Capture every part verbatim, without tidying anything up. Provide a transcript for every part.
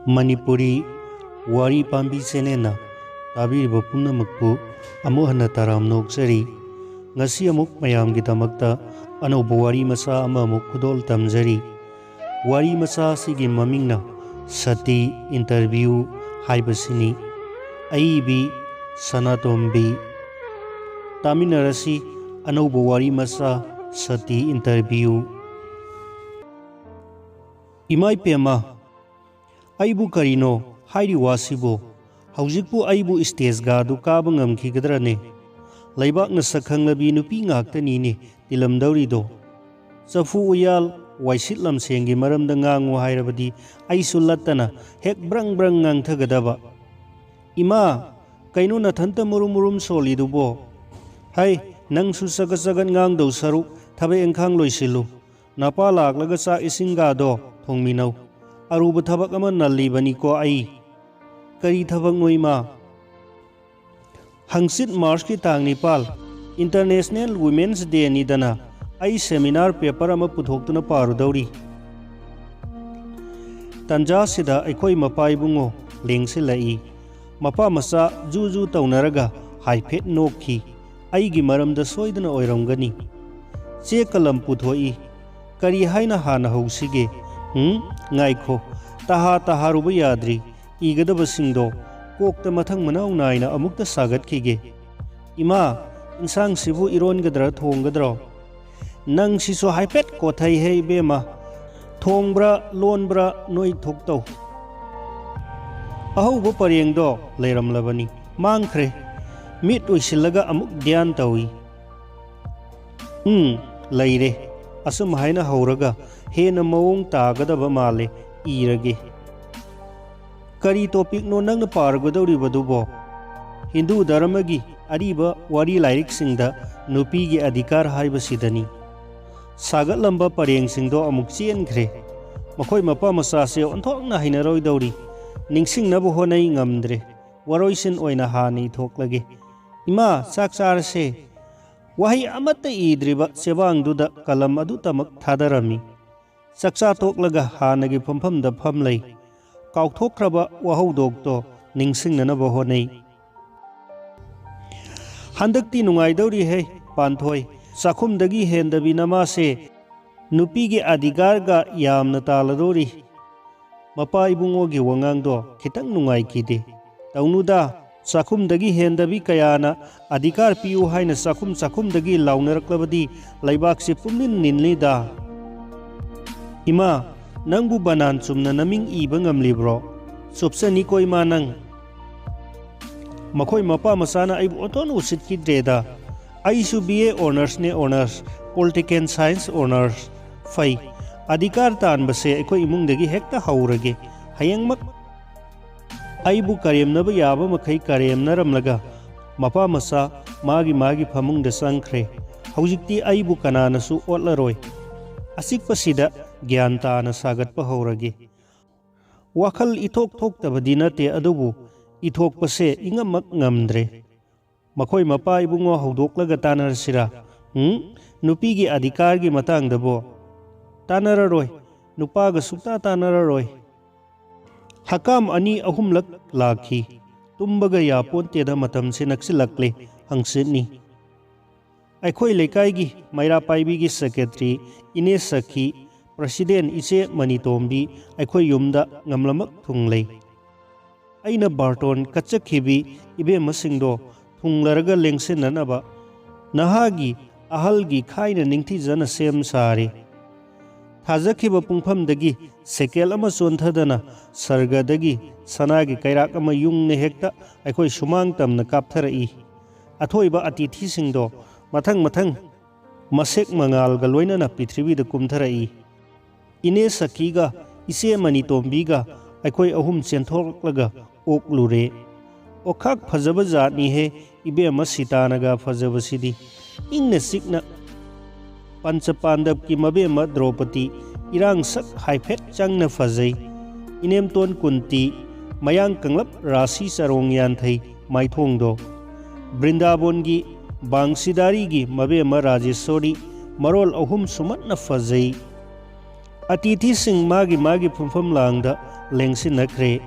ꯃꯅꯤꯄꯨꯔꯤ ꯋꯥꯔꯤ ꯄꯥꯝꯕꯤ ꯆꯦꯅꯦꯜꯅ ꯇꯥꯕꯤꯔꯤꯕ ꯄꯨꯝꯅꯃꯛꯄꯨ ꯑꯃꯨꯛ ꯍꯟꯅ ꯇꯔꯥꯝꯅ ꯑꯣꯛꯆꯔꯤ꯫ ꯉꯁꯤ ꯑꯃꯨꯛ ꯃꯌꯥꯝꯒꯤꯗꯃꯛꯇ ꯑꯅꯧꯕ ꯋꯥꯔꯤ ꯃꯆꯥ ꯑꯃꯃꯨꯛ ꯈꯨꯗꯣꯜ ꯇꯝꯖꯔꯤ꯫ ꯋꯥꯔꯤ ꯃꯆꯥ ꯑꯁꯤꯒꯤ ꯃꯃꯤꯡꯅ ꯁꯇꯤ ꯏꯟꯇꯔꯚ꯭ꯌꯨ ꯍꯥꯏꯕꯁꯤꯅꯤ꯫ ꯑꯏꯕꯤ ꯁꯅꯥꯇꯣꯝꯕꯤ꯫ ꯇꯥꯃꯤꯟꯅꯔꯁꯤ ꯑꯅꯧꯕ ꯋꯥꯔꯤ ꯃꯆꯥ ꯁꯇꯤ ꯏꯟꯇꯔꯚ꯭ꯌꯨ꯫ ꯏꯃꯥꯏ ꯄꯦꯝꯃ, ꯑꯩꯕꯨ ꯀꯔꯤꯅꯣ ꯍꯥꯏꯔꯤ ꯋꯥꯁꯤꯕꯣ? ꯍꯧꯖꯤꯛꯄꯨ ꯑꯩꯕꯨ ꯏꯁꯇꯦꯖꯒ ꯑꯗꯨ ꯀꯥꯕ ꯉꯝꯈꯤꯒꯗ꯭ꯔꯅꯦ? ꯂꯩꯕꯥꯛꯅ ꯁꯛꯈꯪꯂꯕꯤ ꯅꯨꯄꯤ ꯉꯥꯛꯇꯅꯤꯅꯦ ꯇꯤꯜꯂꯝꯗꯧꯔꯤꯗꯣ꯫ ꯆꯐꯨ ꯎꯌꯥꯜ, ꯋꯥꯏꯁꯤꯠ ꯂꯝꯁꯦꯡꯒꯤ ꯃꯔꯝꯗ ꯉꯥꯡꯉꯨ ꯍꯥꯏꯔꯕꯗꯤ ꯑꯩꯁꯨ ꯂꯠꯇꯅ ꯍꯦꯛ ꯕ꯭ꯔꯪ ꯕ꯭ꯔꯪ ꯉꯥꯡꯊꯒꯗꯕ꯫ ꯏꯃꯥ, ꯀꯩꯅꯣ ꯅꯊꯟꯇ ꯃꯨꯔꯨꯝ ꯃꯨꯔꯨꯝ ꯁꯣꯜꯂꯤꯗꯨꯕꯣ? ꯍꯩ, ꯅꯪꯁꯨ ꯆꯒꯠ ꯆꯒꯠ ꯉꯥꯡꯗꯧ ꯁꯔꯨꯛ ꯊꯕꯛ ꯏꯪꯈꯥꯡ ꯂꯣꯏꯁꯤꯜꯂꯨ꯫ ꯅꯄꯥ ꯂꯥꯛꯂꯒ ꯆꯥꯛ ꯏꯁꯤꯡꯒꯗꯣ ꯊꯣꯡꯃꯤꯟꯅꯧ꯫ ꯑꯔꯨꯕ ꯊꯕꯛ ꯑꯃ ꯅꯜꯂꯤꯕꯅꯤꯀꯣ ꯑꯩ꯫ ꯀꯔꯤ ꯊꯕꯛꯅꯣ ꯏꯃꯥ? ꯍꯪꯆꯤꯠ ꯃꯥꯔꯆꯀꯤ ꯇꯥꯡ ꯅꯤꯄꯥꯜ, International Women's Day ꯅꯤꯗꯅ꯫ ꯑꯩ ꯁꯦꯃꯤꯅꯥꯔ ꯄꯦꯄꯔ ꯑꯃ ꯄꯨꯊꯣꯛꯇꯨꯅ ꯄꯥꯔꯨꯗꯧꯔꯤ꯫ ꯇꯟꯖꯥꯁꯤꯗ ꯑꯩꯈꯣꯏ ꯃꯄꯥ ꯏꯕꯨꯡꯉꯣ ꯂꯦꯡꯁꯤꯜꯂꯛꯏ꯫ ꯃꯄꯥ ꯃꯆꯥ ꯖꯨ ꯖꯨ ꯇꯧꯅꯔꯒ ꯍꯥꯏꯐꯦꯠ ꯅꯣꯛꯈꯤ꯫ ꯑꯩꯒꯤ ꯃꯔꯝꯗ ꯁꯣꯏꯗꯅ ꯑꯣꯏꯔꯝꯒꯅꯤ꯫ ꯆꯦ ꯀꯂꯝ ꯄꯨꯊꯣꯛꯏ꯫ ꯀꯔꯤ ꯍꯥꯏꯅ ꯍꯥꯟꯅ ꯍꯧꯁꯤꯒꯦ? ꯎꯝ, ꯉꯥꯏꯈꯣ, ꯇꯍꯥ ꯇꯍꯥꯔꯨꯕ ꯌꯥꯗ꯭ꯔꯤ꯫ ꯏꯒꯗꯕꯁꯤꯡꯗꯣ ꯀꯣꯛꯇ ꯃꯊꯪ ꯃꯅꯥꯎ ꯅꯥꯏꯅ ꯑꯃꯨꯛꯇ ꯁꯥꯒꯠꯈꯤꯒꯦ꯫ ꯏꯃꯥ, ꯏꯟꯁꯥꯡꯁꯤꯕꯨ ꯏꯔꯣꯟꯒꯗ꯭ꯔꯥ ꯊꯣꯡꯒꯗ꯭ꯔꯣ? ꯅꯪꯁꯤꯁꯨ ꯍꯥꯏꯐꯦꯠ ꯀꯣꯊꯩꯍꯦ ꯏꯕꯦꯝꯃ꯫ ꯊꯣꯡꯕ꯭ꯔꯥ ꯂꯣꯟꯕ꯭ꯔꯥ ꯅꯣꯏ ꯊꯣꯛꯇꯧ꯫ ꯑꯍꯧꯕ ꯄꯔꯦꯡꯗꯣ ꯂꯩꯔꯝꯂꯕꯅꯤ꯫ ꯃꯥꯡꯈ꯭ꯔꯦ꯫ ꯃꯤꯠ ꯎꯏꯁꯤꯜꯂꯒ ꯑꯃꯨꯛ ꯙ꯭ꯌꯥꯟ ꯇꯧꯏ꯫ ꯎꯝ, ꯂꯩꯔꯦ꯫ ꯑꯁꯨꯝ ꯍꯥꯏꯅ ꯍꯧꯔꯒ ꯍꯦꯟꯅ ꯃꯑꯣꯡ ꯇꯥꯒꯗꯕ ꯃꯥꯜꯂꯦ꯫ ꯏꯔꯒꯦ꯫ ꯀꯔꯤ ꯇꯣꯄꯤꯛꯅꯣ ꯅꯪꯅ ꯄꯥꯔꯨꯒꯗꯧꯔꯤꯕꯗꯨꯕꯣ? ꯍꯤꯟꯗꯨ ꯙꯔꯃꯒꯤ ꯑꯔꯤꯕ ꯋꯥꯔꯤ ꯂꯥꯏꯔꯤꯛꯁꯤꯡꯗ ꯅꯨꯄꯤꯒꯤ ꯑꯙꯤꯀꯥꯔ ꯍꯥꯏꯕꯁꯤꯗꯅꯤ꯫ ꯁꯥꯒꯠꯂꯝꯕ ꯄꯔꯦꯡꯁꯤꯡꯗꯣ ꯑꯃꯨꯛ ꯆꯦꯟꯈ꯭ꯔꯦ꯫ ꯃꯈꯣꯏ ꯃꯄꯥ ꯃꯆꯥꯁꯦ ꯑꯣꯟꯊꯣꯛꯅ ꯍꯩꯅꯔꯣꯏꯗꯧꯔꯤ꯫ ꯅꯤꯡꯁꯤꯡꯅꯕ ꯍꯣꯠꯅꯩ ꯉꯝꯗ꯭ꯔꯦ꯫ ꯋꯥꯔꯣꯏꯁꯤꯟ ꯑꯣꯏꯅ ꯍꯥꯟꯅ ꯏꯊꯣꯛꯂꯒꯦ꯫ ꯏꯃꯥ, ꯆꯥꯛ ꯆꯥꯔꯁꯦ꯫ ꯋꯥꯍꯩ ꯑꯃꯠꯇ ꯏꯗ꯭ꯔꯤꯕ ꯆꯦꯕꯥꯡꯗꯨꯗ ꯀꯂꯝ ꯑꯗꯨꯇꯃꯛ ꯊꯥꯗꯔꯝꯃꯤ꯫ ꯆꯥꯛꯆꯥ ꯇꯣꯛꯂꯒ ꯍꯥꯟꯅꯒꯤ ꯐꯝꯐꯝꯗ ꯐꯝꯂꯩ꯫ ꯀꯥꯎꯊꯣꯛꯈ꯭ꯔꯕ ꯋꯥꯍꯧꯗꯣꯛꯇꯣ ꯅꯤꯡꯁꯤꯡꯅꯅꯕ ꯍꯣꯠꯅꯩ꯫ ꯍꯟꯗꯛꯇꯤ ꯅꯨꯡꯉꯥꯏꯗꯧꯔꯤꯍꯦ ꯄꯥꯟꯊꯣꯏ, ꯆꯥꯛꯈꯨꯝꯗꯒꯤ ꯍꯦꯟꯗꯕꯤ ꯅꯃꯥꯁꯦ ꯅꯨꯄꯤꯒꯤ ꯑꯙꯤꯀꯥꯔꯒ ꯌꯥꯝꯅ ꯇꯥꯜꯂꯗꯧꯔꯤ꯫ ꯃꯄꯥ ꯏꯕꯨꯡꯉꯣꯒꯤ ꯋꯥꯉꯥꯡꯗꯣ ꯈꯤꯇꯪ ꯅꯨꯡꯉꯥꯏꯈꯤꯗꯦ꯫ ꯇꯧꯅꯨꯗ, ꯆꯥꯛꯈꯨꯝꯗꯒꯤ ꯍꯦꯟꯗꯕꯤ ꯀꯌꯥꯅ ꯑꯙꯤꯀꯥꯔ ꯄꯤꯌꯨ ꯍꯥꯏꯅ ꯆꯥꯛꯈꯨꯝ ꯆꯥꯛꯈꯨꯝꯗꯒꯤ ꯂꯥꯎꯅꯔꯛꯂꯕꯗꯤ ꯂꯩꯕꯥꯛꯁꯤ ꯄꯨꯝꯅꯤꯟ ꯅꯤꯜꯅꯤꯗ꯫ ꯏꯃꯥ, ꯅꯪꯕꯨ ꯕꯅꯥꯟ ꯆꯨꯝꯅ ꯅꯃꯤꯡ ꯏꯕ ꯉꯝꯂꯤꯕ꯭ꯔꯣ? ꯆꯨꯞꯆꯅꯤꯀꯣ ꯏꯃꯥ ꯅꯪ꯫ ꯃꯈꯣꯏ ꯃꯄꯥ ꯃꯆꯥꯅ ꯑꯩꯕꯨ ꯑꯣꯟꯊꯣꯛꯅ ꯎꯁꯤꯠꯈꯤꯗ꯭ꯔꯦꯗ꯫ ꯑꯩꯁꯨ B A honoursꯅꯦ, honours, political science honours꯫ ꯐꯩ, ꯑꯙꯤꯀꯥꯔ ꯇꯥꯟꯕꯁꯦ ꯑꯩꯈꯣꯏ ꯏꯃꯨꯡꯗꯒꯤ ꯍꯦꯛꯇ ꯍꯧꯔꯒꯦ꯫ ꯍꯌꯦꯡꯃꯛ ꯑꯩꯕꯨ ꯀꯔꯦꯝꯅꯕ ꯌꯥꯕ ꯃꯈꯩ ꯀꯔꯦꯝꯅꯔꯝꯂꯒ ꯃꯄꯥ ꯃꯆꯥ ꯃꯥꯒꯤ ꯃꯥꯒꯤ ꯐꯃꯨꯡꯗ ꯆꯪꯈ꯭ꯔꯦ꯫ ꯍꯧꯖꯤꯛꯇꯤ ꯑꯩꯕꯨ ꯀꯅꯥꯅꯁꯨ ꯑꯣꯠꯂꯔꯣꯏ꯫ ꯑꯆꯤꯛꯄꯁꯤꯗ ꯒ꯭ꯌꯥꯟ ꯇꯥꯅ ꯁꯥꯒꯠꯄ ꯍꯧꯔꯒꯦ꯫ ꯋꯥꯈꯜ ꯏꯊꯣꯛ ꯊꯣꯛꯇꯕꯗꯤ ꯅꯠꯇꯦ, ꯑꯗꯨꯕꯨ ꯏꯊꯣꯛꯄꯁꯦ ꯏꯉꯝꯃꯛ ꯉꯝꯗ꯭ꯔꯦ꯫ ꯃꯈꯣꯏ ꯃꯄꯥ ꯏꯕꯨꯡꯉꯣ ꯍꯧꯗꯣꯛꯂꯒ ꯇꯥꯟꯅꯔꯁꯤꯔꯥ? ꯎꯝ, ꯅꯨꯄꯤꯒꯤ ꯑꯙꯤꯀꯥꯔꯒꯤ ꯃꯇꯥꯡꯗꯕꯣ? ꯇꯥꯟꯅꯔꯔꯣꯏ, ꯅꯨꯄꯥꯒ ꯁꯨꯛꯇꯥ ꯇꯥꯟꯅꯔꯔꯣꯏ꯫ ꯍꯀꯥꯝ ꯑꯅꯤ ꯑꯍꯨꯝꯂꯛ ꯂꯥꯛꯈꯤ꯫ ꯇꯨꯝꯕꯒ ꯌꯥꯄꯣꯟꯇꯦꯗ, ꯃꯇꯝꯁꯦ ꯅꯛꯁꯤꯜꯂꯛꯂꯦ, ꯍꯪꯆꯤꯠꯅꯤ꯫ ꯑꯩꯈꯣꯏ ꯂꯩꯀꯥꯏꯒꯤ ꯃꯩꯔꯥ ꯄꯥꯏꯕꯤꯒꯤ secretary ꯏꯅꯦ ꯁꯈꯤ, president ꯏꯆꯦ ꯃꯅꯤꯇꯣꯝꯕꯤ ꯑꯩꯈꯣꯏ ꯌꯨꯝꯗ ꯉꯝꯂꯃꯛ ꯊꯨꯡꯂꯩ꯫ ꯑꯩꯅ ꯕꯥꯔꯇꯣꯟ ꯀꯠꯆꯈꯤꯕꯤ ꯏꯕꯦꯝꯃꯁꯤꯡꯗꯣ ꯊꯨꯡꯂꯔꯒ ꯂꯦꯡꯁꯤꯟꯅꯅꯕ ꯅꯍꯥꯒꯤ ꯑꯍꯜꯒꯤ ꯈꯥꯏꯅ ꯅꯤꯡꯊꯤꯖꯅ ꯁꯦꯝ ꯁꯥꯔꯤ꯫ ꯊꯥꯖꯈꯤꯕ ꯄꯨꯡꯐꯝꯗꯒꯤ ꯁꯦꯀꯦꯜ ꯑꯃ ꯆꯣꯟꯊꯗꯅ ꯁꯔꯒꯗꯒꯤ ꯁꯅꯥꯒꯤ ꯀꯩꯔꯥꯛ ꯑꯃ ꯌꯨꯡꯅ ꯍꯦꯛꯇ ꯑꯩꯈꯣꯏ ꯁꯨꯃꯥꯡ ꯇꯝꯅ ꯀꯥꯞꯊꯔꯛꯏ꯫ ꯑꯊꯣꯏꯕ ꯑꯇꯤꯊꯤꯁꯤꯡꯗꯣ ꯃꯊꯪ ꯃꯊꯪ ꯃꯁꯦꯛ ꯃꯉꯥꯜꯒ ꯂꯣꯏꯅꯅ ꯄ꯭ꯔꯤꯊꯤꯕꯤꯗ ꯀꯨꯝꯊꯔꯛꯏ꯫ ꯏꯅꯦ ꯁꯈꯤꯒ ꯏꯆꯦ ꯃꯅꯤꯇꯣꯝꯕꯤꯒ ꯑꯩꯈꯣꯏ ꯑꯍꯨꯝ ꯆꯦꯟꯊꯣꯛꯂꯛꯂꯒ ꯑꯣꯛꯂꯨꯔꯦ꯫ ꯑꯣꯛꯈꯥꯛ ꯐꯖꯕ ꯖꯥꯠꯅꯤꯍꯦ, ꯏꯕꯦꯝꯃ ꯁꯤꯇꯥꯅꯒ ꯐꯖꯕꯁꯤꯗꯤ꯫ ꯏꯪꯅ ꯆꯤꯛꯅ ꯄꯟꯆ ꯄꯥꯟꯗꯕꯀꯤ ꯃꯕꯦꯝꯃ ꯗ꯭ꯔꯧꯄꯗꯤ ꯏꯔꯥꯡ ꯁꯛ ꯍꯥꯏꯐꯦꯠ ꯆꯪꯅ ꯐꯖꯩ꯫ ꯏꯅꯦꯝꯇꯣꯟ ꯀꯨꯟꯇꯤ ꯃꯌꯥꯡ ꯀꯪꯂꯞ ꯔꯥꯁꯤ ꯆꯔꯣꯡ ꯌꯥꯟꯊꯩ ꯃꯥꯏꯊꯣꯡꯗꯣ꯫ ꯕ꯭ꯔꯤꯟꯗꯥꯕꯣꯟꯒꯤ ꯕꯥꯡꯁꯤꯗꯥꯔꯤꯒꯤ ꯃꯕꯦꯝꯃ ꯔꯥꯖꯦꯁꯣꯔꯤ ꯃꯔꯣꯜ ꯑꯍꯨꯝ ꯁꯨꯃꯠꯅ ꯐꯖꯩ꯫ ꯑꯇꯤꯊꯤꯁꯤꯡ ꯃꯥꯒꯤ ꯃꯥꯒꯤ ꯐꯝꯐꯝ ꯂꯥꯡꯗ ꯂꯦꯡꯁꯤꯟꯅꯈ꯭ꯔꯦ꯫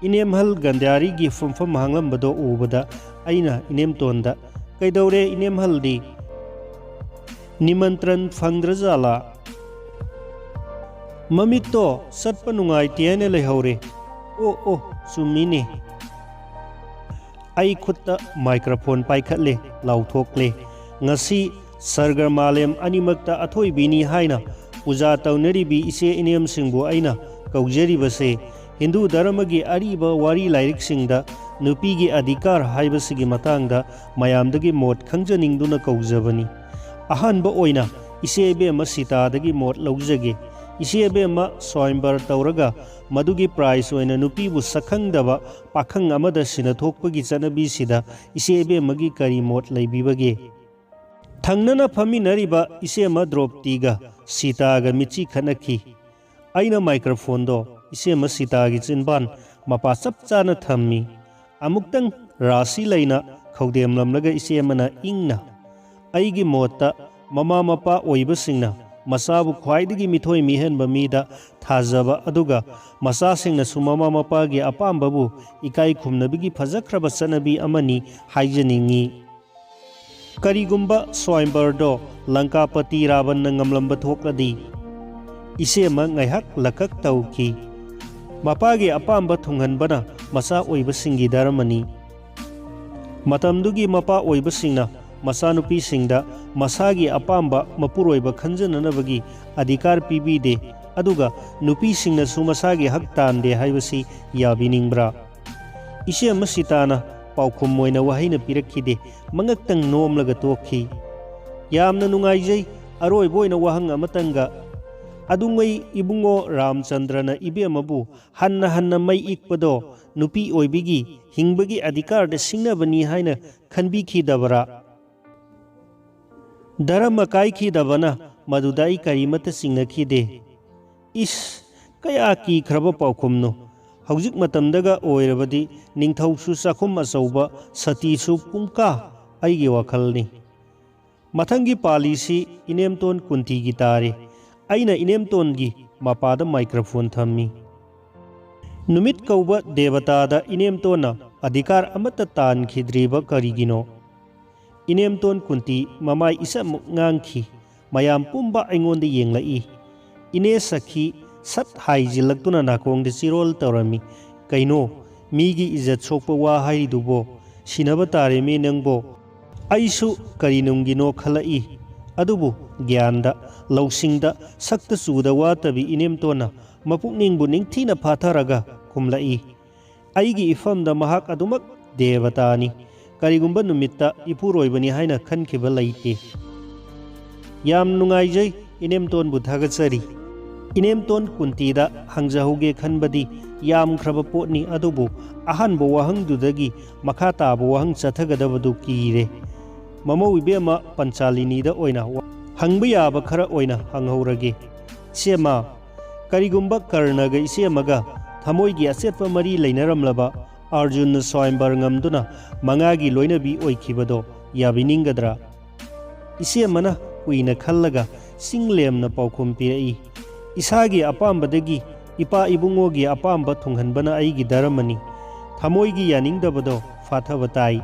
ꯏꯅꯦꯝꯍꯜ ꯒꯟꯙꯥꯔꯤꯒꯤ ꯐꯝꯐꯝ ꯍꯥꯡꯂꯝꯕꯗꯣ ꯎꯕꯗ ꯑꯩꯅ ꯏꯅꯦꯝꯇꯣꯟꯗ, "ꯀꯩꯗꯧꯔꯦ ꯏꯅꯦꯝꯍꯜꯗꯤ? ꯅꯤꯃꯟꯇ꯭ꯔꯟ ꯐꯪꯗ꯭ꯔꯖꯥꯠꯂꯥ?" "ꯃꯃꯤꯠꯇꯣ ꯆꯠꯄ ꯅꯨꯡꯉꯥꯏꯇꯦ ꯍꯥꯏꯅ ꯂꯩꯍꯧꯔꯦ꯫" "ꯑꯣ ꯑꯣ, ꯆꯨꯝꯃꯤꯅꯦ꯫" ꯑꯩ ꯈꯨꯠꯇ ꯃꯥꯏꯀ꯭ꯔꯣꯐꯣꯟ ꯄꯥꯏꯈꯠꯂꯦ, ꯂꯥꯎꯊꯣꯛꯂꯦ, "ꯉꯁꯤ ꯁꯔꯒ ꯃꯥꯂꯦꯝ ꯑꯅꯤꯃꯛꯇ ꯑꯊꯣꯏꯕꯤꯅꯤ ꯍꯥꯏꯅ ꯄꯨꯖꯥ ꯇꯧꯅꯔꯤꯕꯤ ꯏꯆꯦ ꯏꯅꯦꯝꯁꯤꯡꯕꯨ ꯑꯩꯅ ꯀꯧꯖꯔꯤꯕꯁꯦ ꯍꯤꯟꯗꯨ ꯙꯔꯃꯒꯤ ꯑꯔꯤꯕ ꯋꯥꯔꯤ ꯂꯥꯏꯔꯤꯛꯁꯤꯡꯗ ꯅꯨꯄꯤꯒꯤ ꯑꯙꯤꯀꯥꯔ ꯍꯥꯏꯕꯁꯤꯒꯤ ꯃꯇꯥꯡꯗ ꯃꯌꯥꯝꯗꯒꯤ ꯃꯣꯠ ꯈꯪꯖꯅꯤꯡꯗꯨꯅ ꯀꯧꯖꯕꯅꯤ꯫ ꯑꯍꯥꯟꯕ ꯑꯣꯏꯅ ꯏꯆꯦ ꯏꯕꯦꯝꯃ ꯁꯤꯇꯥꯗꯒꯤ ꯃꯣꯠ ꯂꯧꯖꯒꯦ꯫ ꯏꯆꯦ ꯏꯕꯦꯝꯃ ꯁ꯭ꯋꯥꯌꯝꯕꯔ ꯇꯧꯔꯒ ꯃꯗꯨꯒꯤ ꯄ꯭ꯔꯥꯏꯖ ꯑꯣꯏꯅ ꯅꯨꯄꯤꯕꯨ ꯁꯛꯈꯪꯗꯕ ꯄꯥꯈꯪ ꯑꯃꯗ ꯁꯤꯟꯅꯊꯣꯛꯄꯒꯤ ꯆꯠꯅꯕꯤꯁꯤꯗ ꯏꯆꯦ ꯏꯕꯦꯝꯃꯒꯤ ꯀꯔꯤ ꯃꯣꯠ ꯂꯩꯕꯤꯕꯒꯦ?" ꯊꯪꯅꯅ ꯐꯝꯃꯤꯟꯅꯔꯤꯕ ꯏꯆꯦꯃ ꯗ꯭ꯔꯣꯞꯇꯤꯒ ꯁꯤꯇꯥꯒ ꯃꯤꯠꯆꯤ ꯈꯠꯅꯈꯤ꯫ ꯑꯩꯅ ꯃꯥꯏꯀ꯭ꯔꯣꯐꯣꯟꯗꯣ ꯏꯆꯦꯃ ꯁꯤꯇꯥꯒꯤ ꯆꯤꯟꯕꯥꯟ ꯃꯄꯥ ꯆꯞ ꯆꯥꯅ ꯊꯝꯃꯤ꯫ ꯑꯃꯨꯛꯇꯪ ꯔꯥꯁꯤ ꯂꯩꯅ ꯈꯧꯗꯦꯝꯂꯝꯂꯒ ꯏꯆꯦꯃꯅ ꯏꯪꯅ, "ꯑꯩꯒꯤ ꯃꯣꯠꯇ ꯃꯃꯥ ꯃꯄꯥ ꯑꯣꯏꯕꯁꯤꯡꯅ ꯃꯆꯥꯕꯨ ꯈ꯭ꯋꯥꯏꯗꯒꯤ ꯃꯤꯊꯣꯏ ꯃꯤꯍꯦꯟꯕ ꯃꯤꯗ ꯊꯥꯖꯕ, ꯑꯗꯨꯒ ꯃꯆꯥꯁꯤꯡꯅꯁꯨ ꯃꯃꯥ ꯃꯄꯥꯒꯤ ꯑꯄꯥꯝꯕꯕꯨ ꯏꯀꯥꯏ ꯈꯨꯝꯅꯕꯒꯤ ꯐꯖꯈ꯭ꯔꯕ ꯆꯠꯅꯕꯤ ꯑꯃꯅꯤ ꯍꯥꯏꯖꯅꯤꯡꯏ꯫ ꯀꯔꯤꯒꯨꯝꯕ ꯁ꯭ꯋꯥꯌꯝꯕꯔꯗꯣ ꯂꯪꯀꯥꯄꯇꯤ ꯔꯥꯕꯟꯅ ꯉꯝꯂꯝꯕ ꯊꯣꯛꯂꯗꯤ?" ꯏꯆꯦꯃ ꯉꯥꯏꯍꯥꯛ ꯂꯀꯛ ꯇꯧꯈꯤ꯫ "ꯃꯄꯥꯒꯤ ꯑꯄꯥꯝꯕ ꯊꯨꯡꯍꯟꯕꯅ ꯃꯆꯥ ꯑꯣꯏꯕꯁꯤꯡꯒꯤ ꯙꯔꯃꯅꯤ꯫ ꯃꯇꯝꯗꯨꯒꯤ ꯃꯄꯥ ꯑꯣꯏꯕꯁꯤꯡꯅ ꯃꯆꯥꯅꯨꯄꯤꯁꯤꯡꯗ ꯃꯁꯥꯒꯤ ꯑꯄꯥꯝꯕ ꯃꯄꯨꯔꯣꯏꯕ ꯈꯟꯖꯅꯅꯕꯒꯤ ꯑꯙꯤꯀꯥꯔ ꯄꯤꯕꯤꯗꯦ, ꯑꯗꯨꯒ ꯅꯨꯄꯤꯁꯤꯡꯅꯁꯨ ꯃꯁꯥꯒꯤ ꯍꯛ ꯇꯥꯟꯗꯦ ꯍꯥꯏꯕꯁꯤ ꯌꯥꯕꯤꯅꯤꯡꯕ꯭ꯔꯥ?" ꯏꯆꯦꯃ ꯁꯤꯇꯥꯅ ꯄꯥꯎꯈꯨꯝ ꯑꯣꯏꯅ ꯋꯥꯍꯩꯅ ꯄꯤꯔꯛꯈꯤꯗꯦ, ꯃꯉꯛꯇꯪ ꯅꯣꯝꯂꯒ ꯇꯣꯛꯈꯤ꯫ "ꯌꯥꯝꯅ ꯅꯨꯡꯉꯥꯏꯖꯩ꯫ ꯑꯔꯣꯏꯕ ꯑꯣꯏꯅ ꯋꯥꯍꯪ ꯑꯃꯇꯪꯒ, ꯑꯗꯨꯉꯩ ꯏꯕꯨꯡꯉꯣ ꯔꯥꯝꯆꯟꯗ꯭ꯔꯅ ꯏꯕꯦꯝꯃꯕꯨ ꯍꯟꯅ ꯍꯟꯅ ꯃꯩ ꯏꯛꯄꯗꯣ ꯅꯨꯄꯤ ꯑꯣꯏꯕꯤꯒꯤ ꯍꯤꯡꯕꯒꯤ ꯑꯙꯤꯀꯥꯔꯗ ꯁꯤꯡꯅꯕꯅꯤ ꯍꯥꯏꯅ ꯈꯟꯕꯤꯈꯤꯗꯕꯔꯥ?" ꯙꯔꯃ ꯀꯥꯏꯈꯤꯗꯕꯅ ꯃꯗꯨꯗ ꯑꯩ ꯀꯔꯤꯃꯠꯇ ꯆꯤꯡꯅꯈꯤꯗꯦ꯫ ꯏꯁ, ꯀꯌꯥ ꯀꯤꯈ꯭ꯔꯕ ꯄꯥꯎꯈꯨꯝꯅꯣ! ꯍꯧꯖꯤꯛ ꯃꯇꯝꯗꯒ ꯑꯣꯏꯔꯕꯗꯤ ꯅꯤꯡꯊꯧꯁꯨ ꯆꯥꯛꯈꯨꯝ ꯑꯆꯧꯕ, ꯁꯇꯤꯁꯨ ꯄꯨꯡꯀꯥ ꯑꯩꯒꯤ ꯋꯥꯈꯜꯅꯤ꯫ ꯃꯊꯪꯒꯤ ꯄꯥꯂꯤꯁꯤ ꯏꯅꯦꯝꯇꯣꯟ ꯀꯨꯟꯇꯤꯒꯤ ꯇꯥꯔꯦ꯫ ꯑꯩꯅ ꯏꯅꯦꯝꯇꯣꯟꯒꯤ ꯃꯄꯥꯗ ꯃꯥꯏꯀ꯭ꯔꯣꯐꯣꯟ ꯊꯝꯃꯤ꯫ ꯅꯨꯃꯤꯠ ꯀꯧꯕ ꯗꯦꯕꯇꯥꯗ ꯏꯅꯦꯝꯇꯣꯟꯅ ꯑꯙꯤꯀꯥꯔ ꯑꯃꯠꯇ ꯇꯥꯟꯈꯤꯗ꯭ꯔꯤꯕ ꯀꯔꯤꯒꯤꯅꯣ? ꯏꯅꯦꯝꯇꯣꯟ ꯀꯨꯟꯇꯤ ꯃꯃꯥꯏ ꯏꯆꯝꯃꯨꯛ ꯉꯥꯡꯈꯤ꯫ ꯃꯌꯥꯝ ꯄꯨꯝꯕ ꯑꯩꯉꯣꯟꯗ ꯌꯦꯡꯂꯛꯏ꯫ ꯏꯅꯦ ꯁꯈꯤ ꯁꯠ ꯍꯥꯏꯖꯤꯜꯂꯛꯇꯨꯅ ꯅꯥꯀꯣꯡꯗ ꯆꯤꯔꯣꯜ ꯇꯧꯔꯝꯃꯤ꯫ "ꯀꯩꯅꯣ, ꯃꯤꯒꯤ ꯏꯖꯠ ꯁꯣꯛꯄ ꯋꯥ ꯍꯥꯏꯔꯤꯗꯨꯕꯣ? ꯁꯤꯅꯕ ꯇꯥꯔꯦꯃꯤ ꯅꯪꯕꯣ!" ꯑꯩꯁꯨ ꯀꯔꯤ ꯅꯨꯡꯒꯤꯅꯣ ꯈꯜꯂꯛꯏ꯫ ꯑꯗꯨꯕꯨ ꯒ꯭ꯌꯥꯟꯗ, ꯂꯧꯁꯤꯡꯗ, ꯁꯛꯇ ꯆꯨꯗ ꯋꯥꯠꯇꯕꯤ ꯏꯅꯦꯝꯇꯣꯟꯅ ꯃꯄꯨꯛꯅꯤꯡꯕꯨ ꯅꯤꯡꯊꯤꯅ ꯐꯥꯊꯔꯒ ꯈꯨꯝꯂꯛꯏ꯫ ꯑꯩꯒꯤ ꯏꯐꯝꯗ ꯃꯍꯥꯛ ꯑꯗꯨꯃꯛ ꯗꯦꯕꯇꯥꯅꯤ꯫ ꯀꯔꯤꯒꯨꯝꯕ ꯅꯨꯃꯤꯠꯇ ꯏꯄꯨꯔꯣꯏꯕꯅꯤ ꯍꯥꯏꯅ ꯈꯟꯈꯤꯕ ꯂꯩꯇꯦ꯫ ꯌꯥꯝ ꯅꯨꯡꯉꯥꯏꯖꯩ, ꯏꯅꯦꯝꯇꯣꯟꯕꯨ ꯊꯥꯒꯠꯆꯔꯤ꯫ ꯏꯅꯦꯝꯇꯣꯟ ꯀꯨꯟꯇꯤꯗ ꯍꯪꯖꯍꯧꯒꯦ ꯈꯟꯕꯗꯤ ꯌꯥꯝꯈ꯭ꯔꯕ ꯄꯣꯠꯅꯤ, ꯑꯗꯨꯕꯨ ꯑꯍꯥꯟꯕ ꯋꯥꯍꯪꯗꯨꯗꯒꯤ ꯃꯈꯥ ꯇꯥꯕ ꯋꯥꯍꯪ ꯆꯠꯊꯒꯗꯕꯗꯨ ꯀꯤꯔꯦ꯫ ꯃꯃꯧ ꯏꯕꯦꯝꯃ ꯄꯟꯆꯥꯂꯤꯅꯤꯗ ꯑꯣꯏꯅ ꯋꯥ-, ꯍꯪꯕ ꯌꯥꯕ ꯈꯔ ꯑꯣꯏꯅ ꯍꯪꯍꯧꯔꯒꯦ꯫ ꯏꯆꯦꯃ, ꯀꯔꯤꯒꯨꯝꯕ ꯀꯔꯅꯒ ꯏꯆꯦꯃꯒ ꯊꯃꯣꯏꯒꯤ ꯑꯆꯦꯠꯄ ꯃꯔꯤ ꯂꯩꯅꯔꯝꯂꯕ ꯑꯔꯖꯨꯟꯅ ꯁ꯭ꯋꯥꯌꯝꯕꯔ ꯉꯝꯗꯨꯅ ꯃꯉꯥꯒꯤ ꯂꯣꯏꯅꯕꯤ ꯑꯣꯏꯈꯤꯕꯗꯣ ꯌꯥꯕꯤꯅꯤꯡꯒꯗ꯭ꯔꯥ? ꯏꯆꯦꯃꯅ ꯀꯨꯏꯅ ꯈꯜꯂꯒ ꯆꯤꯡ ꯂꯦꯝꯅ ꯄꯥꯎꯈꯨꯝ ꯄꯤꯔꯛꯏ꯫ "ꯏꯁꯥꯒꯤ ꯑꯄꯥꯝꯕꯗꯒꯤ ꯏꯄꯥ ꯏꯕꯨꯡꯉꯣꯒꯤ ꯑꯄꯥꯝꯕ ꯊꯨꯡꯍꯟꯕꯅ ꯑꯩꯒꯤ ꯙꯔꯃꯅꯤ꯫ ꯊꯃꯣꯏꯒꯤ ꯌꯥꯅꯤꯡꯗꯕꯗꯣ ꯐꯥꯊꯕ ꯇꯥꯏ꯫"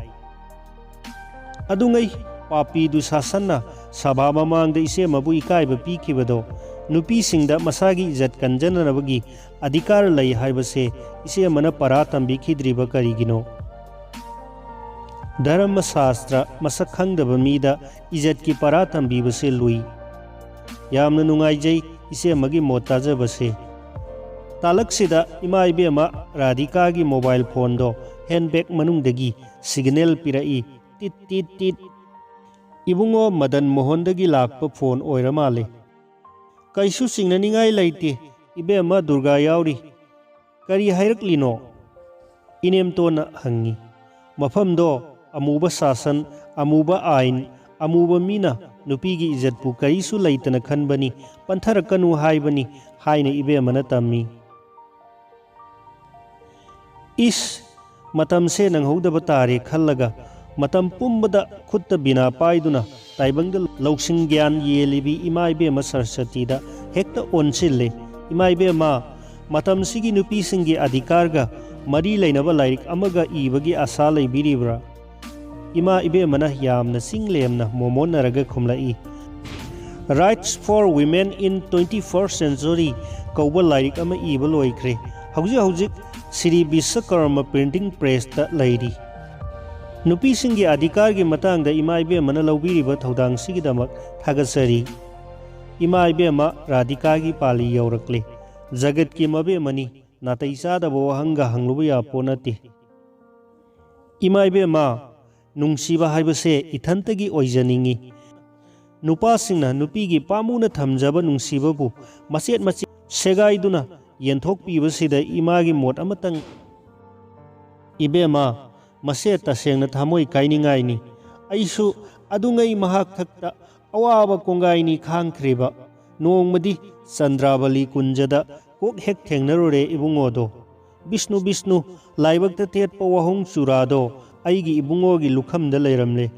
ꯑꯗꯨꯉꯩ ꯄꯥꯄꯤ ꯗꯨꯁꯥꯁꯟꯅ ꯁꯚꯥ ꯃꯃꯥꯡꯗ ꯏꯆꯦꯃꯕꯨ ꯏꯀꯥꯏꯕ ꯄꯤꯈꯤꯕꯗꯣ, ꯅꯨꯄꯤꯁꯤꯡꯗ ꯃꯁꯥꯒꯤ ꯏꯖꯠ ꯀꯟꯖꯅꯅꯕꯒꯤ ꯑꯙꯤꯀꯥꯔ ꯂꯩ ꯍꯥꯏꯕꯁꯦ ꯏꯆꯦꯃꯅ ꯄꯔꯥ ꯇꯝꯕꯤꯈꯤꯗ꯭ꯔꯤꯕ ꯀꯔꯤꯒꯤꯅꯣ? ꯙꯔꯃ ꯁꯥꯁꯇ꯭ꯔ ꯃꯁꯛ ꯈꯪꯗꯕ ꯃꯤꯗ ꯏꯖꯠꯀꯤ ꯄꯔꯥ ꯇꯝꯕꯤꯕꯁꯦ ꯂꯨꯏ꯫ ꯌꯥꯝꯅ ꯅꯨꯡꯉꯥꯏꯖꯩ ꯏꯆꯦꯃꯒꯤ ꯃꯣꯠ ꯇꯥꯖꯕꯁꯦ꯫ ꯇꯥꯂꯛꯁꯤꯗ ꯏꯃꯥ ꯏꯕꯦꯝꯃ ꯔꯥꯙꯤꯀꯥꯒꯤ ꯃꯣꯕꯥꯏꯜ ꯐꯣꯟꯗꯣ ꯍꯦꯟꯕꯦꯒ ꯃꯅꯨꯡꯗꯒꯤ ꯁꯤꯒꯅꯦꯜ ꯄꯤꯔꯛꯏ꯫ ꯇꯤꯠ, ꯇꯤꯠ, ꯇꯤꯠ꯫ ꯏꯕꯨꯡꯉꯣ ꯃꯗꯟ ꯃꯣꯍꯟꯗꯒꯤ ꯂꯥꯛꯄ ꯐꯣꯟ ꯑꯣꯏꯔ ꯃꯥꯜꯂꯦ꯫ "ꯀꯩꯁꯨ ꯆꯤꯡꯅꯅꯤꯡꯉꯥꯏ ꯂꯩꯇꯦ, ꯏꯕꯦꯝꯃ ꯗꯨꯔꯒꯥ ꯌꯥꯎꯔꯤ꯫ ꯀꯔꯤ ꯍꯥꯏꯔꯛꯂꯤꯅꯣ?" ꯏꯅꯦꯝꯇꯣꯟꯅ ꯍꯪꯉꯤ꯫ "ꯃꯐꯝꯗꯣ ꯑꯃꯨꯕ ꯁꯥꯁꯟ, ꯑꯃꯨꯕ ꯑꯥꯏꯟ, ꯑꯃꯨꯕ ꯃꯤꯅ ꯅꯨꯄꯤꯒꯤ ꯏꯖꯠꯄꯨ ꯀꯔꯤꯁꯨ ꯂꯩꯇꯅ ꯈꯟꯕꯅꯤ, ꯄꯟꯊꯔꯛꯀꯅꯨ ꯍꯥꯏꯕꯅꯤ" ꯍꯥꯏꯅ ꯏꯕꯦꯝꯃꯅ ꯇꯝꯃꯤ꯫ ꯏꯁ, ꯃꯇꯝꯁꯦ ꯅꯪꯍꯧꯗꯕ ꯇꯥꯔꯦ ꯈꯜꯂꯒ ꯃꯇꯝ ꯄꯨꯝꯕꯗ ꯈꯨꯠꯇ ꯕꯤꯅꯥ ꯄꯥꯏꯗꯨꯅ ꯇꯥꯏꯕꯪꯗ ꯂꯧꯁꯤꯡ ꯒ꯭ꯌꯥꯟ ꯌꯦꯜꯂꯤꯕꯤ ꯏꯃꯥ ꯏꯕꯦꯝꯃ ꯁꯔꯁꯇꯤꯗ ꯍꯦꯛꯇ ꯑꯣꯟꯁꯤꯜꯂꯦ꯫ "ꯏꯃꯥ ꯏꯕꯦꯝꯃ, ꯃꯇꯝꯁꯤꯒꯤ ꯅꯨꯄꯤꯁꯤꯡꯒꯤ ꯑꯙꯤꯀꯥꯔꯒ ꯃꯔꯤ ꯂꯩꯅꯕ ꯂꯥꯏꯔꯤꯛ ꯑꯃꯒ ꯏꯕꯒꯤ ꯑꯥꯁꯥ ꯂꯩꯕꯤꯔꯤꯕ꯭ꯔꯥ? ꯏꯃꯥ ꯏꯕꯦꯝꯃꯅ ꯌꯥꯝꯅ ꯆꯤꯡ ꯂꯦꯝꯅ ꯃꯣꯃꯣꯟꯅꯔꯒ ꯈꯨꯝꯂꯛꯏ, "Rights for Women in Twenty-First Century" ꯀꯧꯕ ꯂꯥꯏꯔꯤꯛ ꯑꯃ ꯏꯕ ꯂꯣꯏꯈ꯭ꯔꯦ꯫ ꯍꯧꯖꯤꯛ ꯍꯧꯖꯤꯛ ꯁ꯭ꯔꯤ ꯕꯤꯁ꯭ꯋꯀꯔꯃ ꯄ꯭ꯔꯤꯟꯇꯤꯡ ꯄ꯭ꯔꯦꯁꯇ ꯂꯩꯔꯤ꯫ ꯅꯨꯄꯤꯁꯤꯡꯒꯤ ꯑꯙꯤꯀꯥꯔꯒꯤ ꯃꯇꯥꯡꯗ ꯏꯃꯥ ꯏꯕꯦꯝꯃꯅ ꯂꯧꯕꯤꯔꯤꯕ ꯊꯧꯗꯥꯡꯁꯤꯒꯤꯗꯃꯛ ꯊꯥꯒꯠꯆꯔꯤ꯫ ꯏꯃꯥ ꯏꯕꯦꯝꯃ ꯔꯥꯙꯤꯀꯥꯒꯤ ꯄꯥꯂꯤ ꯌꯧꯔꯛꯂꯦ꯫ ꯖꯒꯠꯀꯤ ꯃꯕꯦꯝꯃꯅꯤ, ꯅꯥꯇꯩ ꯆꯥꯗꯕ ꯋꯥꯍꯪꯒ ꯍꯪꯂꯨꯕ ꯌꯥꯄꯣ ꯅꯠꯇꯦ꯫ ꯏꯃꯥ ꯏꯕꯦꯝꯃ, ꯅꯨꯡꯁꯤꯕ ꯍꯥꯏꯕꯁꯦ ꯏꯊꯟꯇꯒꯤ ꯑꯣꯏꯖꯅꯤꯡꯏ꯫ ꯅꯨꯄꯥꯁꯤꯡꯅ ꯅꯨꯄꯤꯒꯤ ꯄꯥꯝꯃꯨꯅ ꯊꯝꯖꯕ ꯅꯨꯡꯁꯤꯕꯕꯨ ꯃꯆꯦꯠ ꯃꯆꯦꯠ ꯁꯦꯒꯥꯏꯗꯨꯅ ꯌꯦꯟꯊꯣꯛꯄꯤꯕꯁꯤꯗ ꯏꯃꯥꯒꯤ ꯃꯣꯠ ꯑꯃꯇꯪ꯫ ꯏꯕꯦꯝꯃ, ꯃꯁꯦ ꯇꯁꯦꯡꯅ ꯊꯃꯣꯏ ꯀꯥꯏꯅꯤꯡꯉꯥꯏꯅꯤ꯫ ꯑꯩꯁꯨ ꯑꯗꯨꯉꯩ ꯃꯍꯥꯛ ꯊꯛꯇ ꯑꯋꯥꯕ ꯀꯣꯡꯒꯥꯏꯅꯤ ꯈꯥꯡꯈ꯭ꯔꯤꯕ꯫ ꯅꯣꯡꯃꯗꯤ ꯆꯟꯗ꯭ꯔꯥꯕꯂꯤ ꯀꯨꯟꯖꯗ ꯀꯣꯛ ꯍꯦꯛ ꯊꯦꯡꯅꯔꯨꯔꯦ ꯏꯕꯨꯡꯉꯣꯗꯣ꯫ ꯕꯤꯁꯅꯨ, ꯕꯤꯁꯅꯨ, ꯂꯥꯏꯕꯛꯇ ꯊꯦꯠꯄ ꯋꯥꯍꯣꯡ ꯆꯨꯔꯥꯗꯣ ꯑꯩꯒꯤ ꯏꯕꯨꯡꯉꯣꯒꯤ ꯂꯨꯈꯝꯗ ꯂꯩꯔꯝꯂꯦ꯫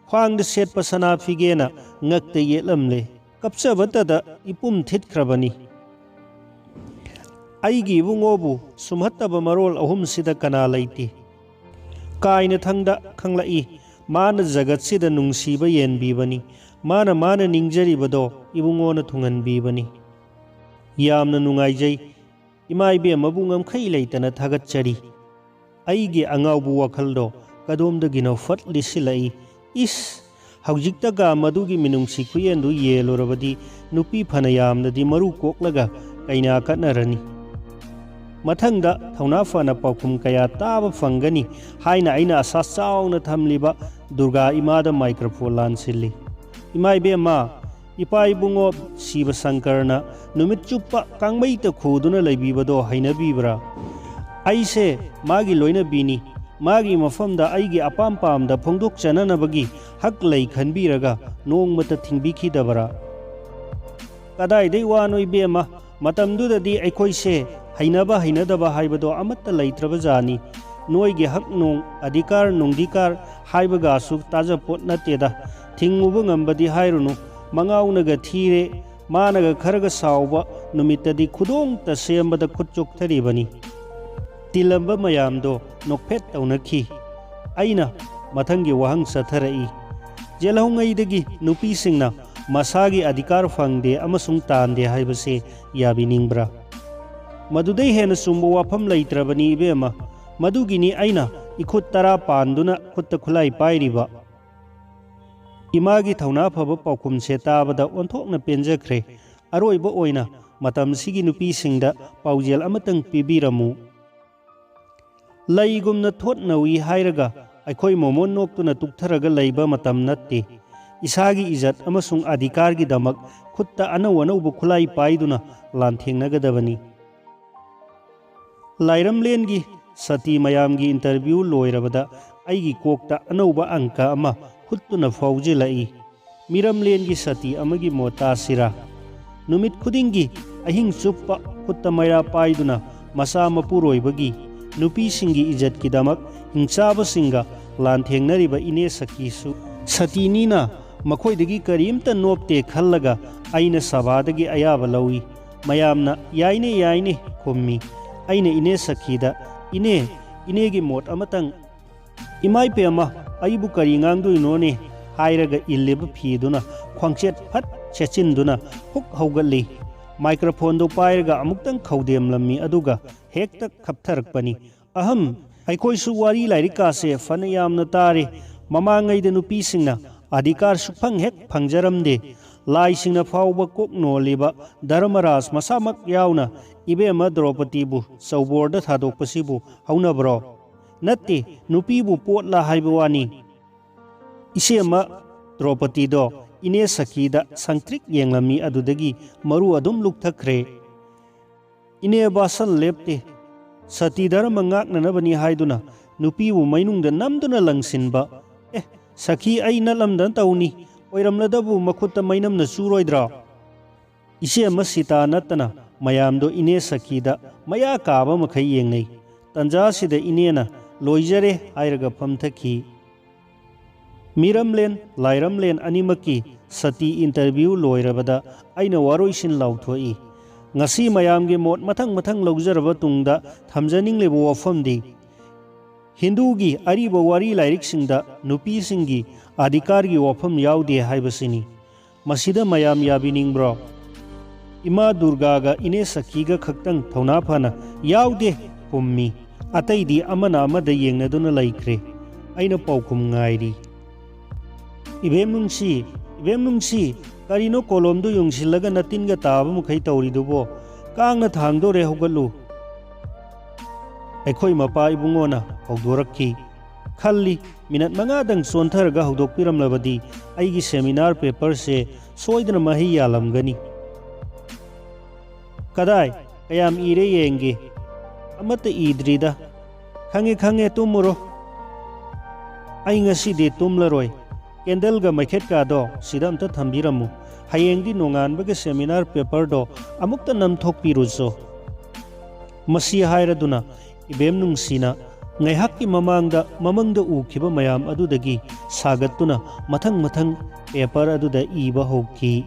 ꯈ꯭ꯋꯥꯡꯗ ꯁꯦꯠꯄ ꯁꯅꯥ ꯐꯤꯒꯦꯅ ꯉꯛꯇ ꯌꯦꯠꯂꯝꯂꯦ꯫ ꯀꯞꯆꯕꯇꯗ ꯏꯄꯨꯝ ꯊꯤꯠꯈ꯭ꯔꯕꯅꯤ꯫ ꯑꯩꯒꯤ ꯏꯕꯨꯡꯉꯣꯕꯨ ꯁꯨꯝꯍꯠꯇꯕ ꯃꯔꯣꯜ ꯑꯍꯨꯝꯁꯤꯗ ꯀꯅꯥ ꯂꯩꯇꯦ? ꯀꯥꯏꯅꯊꯪꯗ ꯈꯪꯂꯛꯏ, ꯃꯥꯅ ꯖꯒꯠꯁꯤꯗ ꯅꯨꯡꯁꯤꯕ ꯌꯦꯟꯕꯤꯕꯅꯤ꯫ ꯃꯥꯅ, ꯃꯥꯅ ꯅꯤꯡꯖꯔꯤꯕꯗꯣ ꯏꯕꯨꯡꯉꯣꯅ ꯊꯨꯡꯍꯟꯕꯤꯕꯅꯤ꯫ ꯌꯥꯝꯅ ꯅꯨꯡꯉꯥꯏꯖꯩ꯫ ꯏꯃꯥ ꯏꯕꯦꯝꯃꯕꯨ ꯉꯝꯈꯩ ꯂꯩꯇꯅ ꯊꯥꯒꯠꯆꯔꯤ꯫ ꯑꯩꯒꯤ ꯑꯉꯥꯎꯕ ꯋꯥꯈꯜꯗꯣ ꯀꯗꯣꯝꯗꯒꯤꯅꯣ ꯐꯠ ꯂꯤꯁꯤꯜꯂꯛꯏ꯫ ꯏꯁ! ꯍꯧꯖꯤꯛꯇꯒ ꯃꯗꯨꯒꯤ ꯃꯤꯅꯨꯡꯁꯤ ꯈꯨꯌꯦꯟꯗꯨ ꯌꯦꯜꯂꯨꯔꯕꯗꯤ ꯅꯨꯄꯤ ꯐꯅ ꯌꯥꯝꯅꯗꯤ ꯃꯔꯨ ꯀꯣꯛꯂꯒ ꯀꯩꯅꯥ ꯀꯠꯅꯔꯅꯤ꯫ ꯃꯊꯪꯗ ꯊꯧꯅꯥ ꯐꯅ ꯄꯥꯎꯈꯨꯝ ꯀꯌꯥ ꯇꯥꯕ ꯐꯪꯒꯅꯤ ꯍꯥꯏꯅ ꯑꯩꯅ ꯑꯁꯥ ꯆꯥꯎꯅ ꯊꯝꯂꯤꯕ ꯗꯨꯔꯒꯥ ꯏꯃꯥꯗ ꯃꯥꯏꯀ꯭ꯔꯣꯐꯣꯟ ꯂꯥꯟꯁꯤꯜꯂꯤ꯫ ꯏꯃꯥ ꯏꯕꯦꯝꯃ, ꯏꯄꯥ ꯏꯕꯨꯡꯉꯣ ꯁꯤꯕ ꯁꯪꯀꯔꯅ ꯅꯨꯃꯤꯠ ꯆꯨꯞꯄ ꯀꯥꯡꯃꯩꯇ ꯈꯨꯗꯨꯅ ꯂꯩꯕꯤꯕꯗꯣ ꯍꯩꯅꯕꯤꯕ꯭ꯔꯥ? ꯑꯩꯁꯦ ꯃꯥꯒꯤ ꯂꯣꯏꯅꯕꯤꯅꯤ꯫ ꯃꯥꯒꯤ ꯃꯐꯝꯗ ꯑꯩꯒꯤ ꯑꯄꯥꯝ ꯄꯥꯝꯗ ꯐꯣꯡꯗꯣꯛꯆꯅꯅꯕꯒꯤ ꯍꯛ ꯂꯩ ꯈꯟꯕꯤꯔꯒ ꯅꯣꯡꯃꯇ ꯊꯤꯡꯕꯤꯈꯤꯗꯕꯔꯥ? ꯀꯗꯥꯏꯗꯩ ꯋꯥꯅꯣ ꯏꯕꯦꯝꯃ? ꯃꯇꯝꯗꯨꯗꯗꯤ ꯑꯩꯈꯣꯏꯁꯦ ꯍꯩꯅꯕ ꯍꯩꯅꯗꯕ ꯍꯥꯏꯕꯗꯣ ꯑꯃꯠꯇ ꯂꯩꯇ꯭ꯔꯕ ꯖꯥꯠꯅꯤ꯫ ꯅꯣꯏꯒꯤ ꯍꯛ ꯅꯣꯡ, ꯑꯙꯤꯀꯥꯔ ꯅꯨꯡꯙꯤꯀꯥꯔ ꯍꯥꯏꯕꯒꯁꯨ ꯇꯥꯖꯄꯣꯠ ꯅꯠꯇꯦꯗ꯫ ꯊꯤꯡꯉꯨꯕ ꯉꯝꯕꯗꯤ ꯍꯥꯏꯔꯨꯅꯨ, ꯃꯉꯥꯎꯅꯒ ꯊꯤꯔꯦ, ꯃꯥꯅꯒ ꯈꯔꯒ ꯁꯥꯎꯕ, ꯅꯨꯃꯤꯠꯇꯗꯤ ꯈꯨꯗꯣꯡꯇ ꯁꯦꯝꯕꯗ ꯈꯨꯠ ꯆꯣꯛꯊꯔꯤꯕꯅꯤ꯫ ꯇꯤꯜꯂꯝꯕ ꯃꯌꯥꯝꯗꯣ ꯅꯣꯛꯐꯦꯠ ꯇꯧꯅꯈꯤ꯫ ꯑꯩꯅ ꯃꯊꯪꯒꯤ ꯋꯥꯍꯪ ꯆꯠꯊꯔꯛꯏ꯫ ꯖꯦꯜꯍꯧꯉꯩꯗꯒꯤ ꯅꯨꯄꯤꯁꯤꯡꯅ ꯃꯁꯥꯒꯤ ꯑꯙꯤꯀꯥꯔ ꯐꯪꯗꯦ ꯑꯃꯁꯨꯡ ꯇꯥꯟꯗꯦ ꯍꯥꯏꯕꯁꯦ ꯌꯥꯕꯤꯅꯤꯡꯕ꯭ꯔꯥ? ꯃꯗꯨꯗꯩ ꯍꯦꯟꯅ ꯆꯨꯝꯕ ꯋꯥꯐꯝ ꯂꯩꯇ꯭ꯔꯕꯅꯤ ꯏꯕꯦꯝꯃ꯫ ꯃꯗꯨꯒꯤꯅꯤ ꯑꯩꯅ ꯏꯈꯨꯠ ꯇꯔꯥ ꯄꯥꯟꯗꯨꯅ ꯈꯨꯠꯇ ꯈꯨꯠꯂꯥꯏ ꯄꯥꯏꯔꯤꯕ꯫ ꯏꯃꯥꯒꯤ ꯊꯧꯅꯥ ꯐꯕ ꯄꯥꯎꯈꯨꯝꯁꯦ ꯇꯥꯕꯗ ꯑꯣꯟꯊꯣꯛꯅ ꯄꯦꯟꯖꯈ꯭ꯔꯦ꯫ ꯑꯔꯣꯏꯕ ꯑꯣꯏꯅ ꯃꯇꯝꯁꯤꯒꯤ ꯅꯨꯄꯤꯁꯤꯡꯗ ꯄꯥꯎꯖꯦꯜ ꯑꯃꯇꯪ ꯄꯤꯕꯤꯔꯝꯃꯨ꯫ ꯂꯩꯒꯨꯝꯅ ꯊꯣꯠꯅꯧꯏ ꯍꯥꯏꯔꯒ ꯑꯩꯈꯣꯏ ꯃꯣꯃꯣꯟ ꯅꯣꯛꯇꯨꯅ ꯇꯨꯛꯊꯔꯒ ꯂꯩꯕ ꯃꯇꯝ ꯅꯠꯇꯦ꯫ ꯏꯁꯥꯒꯤ ꯏꯖꯠ ꯑꯃꯁꯨꯡ ꯑꯙꯤꯀꯥꯔꯒꯤꯗꯃꯛ ꯈꯨꯠꯇ ꯑꯅꯧ ꯑꯅꯧꯕ ꯈꯨꯠꯂꯥꯏ ꯄꯥꯏꯗꯨꯅ ꯂꯥꯟꯊꯦꯡꯅꯒꯗꯕꯅꯤ꯫ ꯂꯥꯏꯔꯝꯂꯦꯟꯒꯤ ꯁꯇꯤ ꯃꯌꯥꯝꯒꯤ ꯏꯟꯇꯔꯚ꯭ꯌꯨ ꯂꯣꯏꯔꯕꯗ ꯑꯩꯒꯤ ꯀꯣꯛꯇ ꯑꯅꯧꯕ ꯑꯪꯀ ꯑꯃ ꯍꯨꯠꯇꯨꯅ ꯐꯥꯎꯖꯤꯜꯂꯛꯏ꯫ ꯃꯤꯔꯝꯂꯦꯟꯒꯤ ꯁꯇꯤ ꯑꯃꯒꯤ ꯃꯣꯠ ꯇꯥꯁꯤꯔꯥ? ꯅꯨꯃꯤꯠ ꯈꯨꯗꯤꯡꯒꯤ ꯑꯍꯤꯡ ꯆꯨꯞꯄ ꯈꯨꯠꯇ ꯃꯩꯔꯥ ꯄꯥꯏꯗꯨꯅ ꯃꯆꯥ ꯃꯄꯨꯔꯣꯏꯕꯒꯤ, ꯅꯨꯄꯤꯁꯤꯡꯒꯤ ꯏꯖꯠꯀꯤꯗꯃꯛ ꯍꯤꯡꯆꯥꯕꯁꯤꯡꯒ ꯂꯥꯟꯊꯦꯡꯅꯔꯤꯕ ꯏꯅꯦ ꯁꯈꯤꯁꯨ ꯁꯇꯤꯅꯤꯅ ꯃꯈꯣꯏꯗꯒꯤ ꯀꯔꯤꯝꯇ ꯅꯣꯞꯇꯦ ꯈꯜꯂꯒ ꯑꯩꯅ ꯁꯚꯥꯗꯒꯤ ꯑꯌꯥꯕ ꯂꯧꯏ꯫ ꯃꯌꯥꯝꯅ "ꯌꯥꯏꯅꯦ, ꯌꯥꯏꯅꯦ" ꯈꯨꯝꯃꯤ꯫ ꯑꯩꯅ ꯏꯅꯦ ꯁꯈꯤꯗ, "ꯏꯅꯦ, ꯏꯅꯦꯒꯤ ꯃꯣꯠ ꯑꯃꯇꯪ"꯫ "ꯏꯃꯥꯏ ꯄꯦꯝꯃ, ꯑꯩꯕꯨ ꯀꯔꯤ ꯉꯥꯡꯗꯣꯏꯅꯣꯅꯦ?" ꯍꯥꯏꯔꯒ ꯏꯜꯂꯤꯕ ꯐꯤꯗꯨꯅ ꯈ꯭ꯋꯥꯡꯆꯦꯠ ꯐꯠ ꯁꯦꯠꯆꯤꯟꯗꯨꯅ ꯍꯨꯛ ꯍꯧꯒꯠꯂꯤ꯫ ꯃꯥꯏꯀ꯭ꯔꯣꯐꯣꯟꯗꯨ ꯄꯥꯏꯔꯒ ꯑꯃꯨꯛꯇꯪ ꯈꯧꯗꯦꯝꯂꯝꯃꯤ, ꯑꯗꯨꯒ ꯍꯦꯛꯇ ꯈꯞꯊꯔꯛꯄꯅꯤ꯫ "ꯑꯍꯝ, ꯑꯩꯈꯣꯏꯁꯨ ꯋꯥꯔꯤ ꯂꯥꯏꯔꯤꯛ ꯀꯥꯁꯦ ꯐꯅ ꯌꯥꯝꯅ ꯇꯥꯔꯦ꯫ ꯃꯃꯥꯡꯉꯩꯗ ꯅꯨꯄꯤꯁꯤꯡꯅ ꯑꯙꯤꯀꯥꯔ ꯁꯨꯛꯐꯪ ꯍꯦꯛ ꯐꯪꯖꯔꯝꯗꯦ꯫ ꯂꯥꯏꯁꯤꯡꯅ ꯐꯥꯎꯕ ꯀꯣꯛ ꯅꯣꯜꯂꯤꯕ ꯙꯔꯃꯔꯥꯖ ꯃꯁꯥꯃꯛ ꯌꯥꯎꯅ ꯏꯕꯦꯝꯃ ꯗ꯭ꯔꯧꯄꯗꯤꯕꯨ ꯆꯧꯕꯣꯔꯗ ꯊꯥꯗꯣꯛꯄꯁꯤꯕꯨ ꯍꯧꯅꯕ꯭ꯔꯣ? ꯅꯠꯇꯦ, ꯅꯨꯄꯤꯕꯨ ꯄꯣꯠꯂꯥ ꯍꯥꯏꯕ ꯋꯥꯅꯤ"꯫ ꯏꯆꯦꯃ ꯗ꯭ꯔꯧꯄꯗꯤꯗꯣ ꯏꯅꯦ ꯁꯈꯤꯗ ꯁꯪꯇ꯭ꯔꯤꯛ ꯌꯦꯡꯂꯝꯃꯤ, ꯑꯗꯨꯗꯒꯤ ꯃꯔꯨ ꯑꯗꯨꯝ ꯂꯨꯞꯊꯈ꯭ꯔꯦ꯫ "ꯏꯅꯦ ꯕꯥꯁꯟ ꯂꯦꯞꯇꯦ꯫ ꯁꯇꯤ ꯙꯔꯃ ꯉꯥꯛꯅꯅꯕꯅꯤ ꯍꯥꯏꯗꯨꯅ ꯅꯨꯄꯤꯕꯨ ꯃꯩꯅꯨꯡꯗ ꯅꯝꯗꯨꯅ ꯂꯪꯁꯤꯟꯕ꯫ ꯑꯦ, ꯁꯈꯤ, ꯑꯩ ꯅꯠꯂꯝꯗꯅ ꯇꯧꯅꯤ꯫ ꯑꯣꯏꯔꯝꯂꯗꯕꯨ ꯃꯈꯨꯠꯇ ꯃꯩꯅꯝꯅ ꯆꯨꯔꯣꯏꯗ꯭ꯔꯣ?" ꯏꯆꯦꯃ ꯁꯤꯇꯥ ꯅꯠꯇꯅ ꯃꯌꯥꯝꯗꯣ ꯏꯅꯦ ꯁꯈꯤꯗ ꯃꯌꯥ ꯀꯥꯕ ꯃꯈꯩ ꯌꯦꯡꯅꯩ꯫ ꯇꯟꯖꯥꯁꯤꯗ ꯏꯅꯦꯅ "ꯂꯣꯏꯖꯔꯦ" ꯍꯥꯏꯔꯒ ꯐꯝꯊꯈꯤ꯫ ꯃꯤꯔꯝꯂꯦꯟ ꯂꯥꯏꯔꯝꯂꯦꯟ ꯑꯅꯤꯃꯛꯀꯤ ꯁꯇꯤ ꯏꯟꯇꯔꯚ꯭ꯌꯨ ꯂꯣꯏꯔꯕꯗ ꯑꯩꯅ ꯋꯥꯔꯣꯏꯁꯤꯟ ꯂꯥꯎꯊꯣꯛꯏ꯫ ꯉꯁꯤ ꯃꯌꯥꯝꯒꯤ ꯃꯣꯠ ꯃꯊꯪ ꯃꯊꯪ ꯂꯧꯖꯔꯕ ꯇꯨꯡꯗ ꯊꯝꯖꯅꯤꯡꯂꯤꯕ ꯋꯥꯐꯝꯗꯤ, ꯍꯤꯟꯗꯨꯒꯤ ꯑꯔꯤꯕ ꯋꯥꯔꯤ ꯂꯥꯏꯔꯤꯛꯁꯤꯡꯗ ꯅꯨꯄꯤꯁꯤꯡꯒꯤ ꯑꯙꯤꯀꯥꯔꯒꯤ ꯋꯥꯐꯝ ꯌꯥꯎꯗꯦ ꯍꯥꯏꯕꯁꯤꯅꯤ꯫ ꯃꯁꯤꯗ ꯃꯌꯥꯝ ꯌꯥꯕꯤꯅꯤꯡꯕ꯭ꯔꯣ? ꯏꯃꯥ ꯗꯨꯔꯒꯥꯒ ꯏꯅꯦ ꯁꯈꯤꯒ ꯈꯛꯇꯪ ꯊꯧꯅꯥ ꯐꯅ "ꯌꯥꯎꯗꯦ" ꯈꯨꯝꯃꯤ꯫ ꯑꯇꯩꯗꯤ ꯑꯃꯅ ꯑꯃꯗ ꯌꯦꯡꯅꯗꯨꯅ ꯂꯩꯈ꯭ꯔꯦ꯫ ꯑꯩꯅ ꯄꯥꯎꯈꯨꯝ ꯉꯥꯏꯔꯤ꯫ "ꯏꯕꯦꯝ ꯅꯨꯡꯁꯤ, ꯏꯕꯦꯝ ꯅꯨꯡꯁꯤ, ꯀꯔꯤꯅꯣ ꯀꯣꯂꯣꯝꯗꯨ ꯌꯨꯡꯁꯤꯜꯂꯒ ꯅꯇꯤꯟꯒ ꯇꯥꯕ ꯃꯈꯩ ꯇꯧꯔꯤꯗꯨꯕꯣ? ꯀꯥꯡꯅ ꯊꯥꯡꯗꯣꯔꯦ, ꯍꯧꯒꯠꯂꯨ!" ꯑꯩꯈꯣꯏ ꯃꯄꯥ ꯏꯕꯨꯡꯉꯣꯅ ꯍꯧꯗꯣꯔꯛꯈꯤ꯫ ꯈꯜꯂꯤ, ꯃꯤꯅꯠ ꯃꯉꯥꯗꯪ ꯆꯣꯟꯊꯔꯒ ꯍꯧꯗꯣꯛꯄꯤꯔꯝꯂꯕꯗꯤ ꯑꯩꯒꯤ ꯁꯦꯃꯤꯅꯥꯔ ꯄꯦꯄꯔꯁꯦ ꯁꯣꯏꯗꯅ ꯃꯍꯩ ꯌꯥꯜꯂꯝꯒꯅꯤ꯫ "ꯀꯗꯥꯏ? ꯀꯌꯥꯝ ꯏꯔꯦ ꯌꯦꯡꯒꯦ?" "ꯑꯃꯠꯇ ꯏꯗ꯭ꯔꯤꯗ꯫" "ꯈꯪꯉꯦ, ꯈꯪꯉꯦ, ꯇꯨꯝꯃꯨꯔꯣ꯫" "ꯑꯩ ꯉꯁꯤꯗꯤ ꯇꯨꯝꯂꯔꯣꯏ꯫ ꯀꯦꯟꯗꯜꯒ ꯃꯩꯈꯦꯠꯀꯥꯗꯣ ꯁꯤꯗ ꯑꯝꯇ ꯊꯝꯕꯤꯔꯝꯃꯨ꯫ ꯍꯌꯦꯡꯗꯤ ꯅꯣꯡꯉꯥꯟꯕꯒ ꯁꯦꯃꯤꯅꯥꯔ ꯄꯦꯄꯔꯗꯣ ꯑꯃꯨꯛꯇ ꯅꯝꯊꯣꯛꯄꯤꯔꯨꯆꯣ꯫" ꯃꯁꯤ ꯍꯥꯏꯔꯗꯨꯅ ꯏꯕꯦꯝ ꯅꯨꯡꯁꯤꯅ ꯉꯥꯏꯍꯥꯛꯀꯤ ꯃꯃꯥꯡꯗ ꯃꯃꯪꯗ ꯎꯈꯤꯕ ꯃꯌꯥꯝ ꯑꯗꯨꯗꯒꯤ ꯁꯥꯒꯠꯇꯨꯅ ꯃꯊꯪ ꯃꯊꯪ ꯄꯦꯄꯔ ꯑꯗꯨꯗ ꯏꯕ ꯍꯧꯈꯤ꯫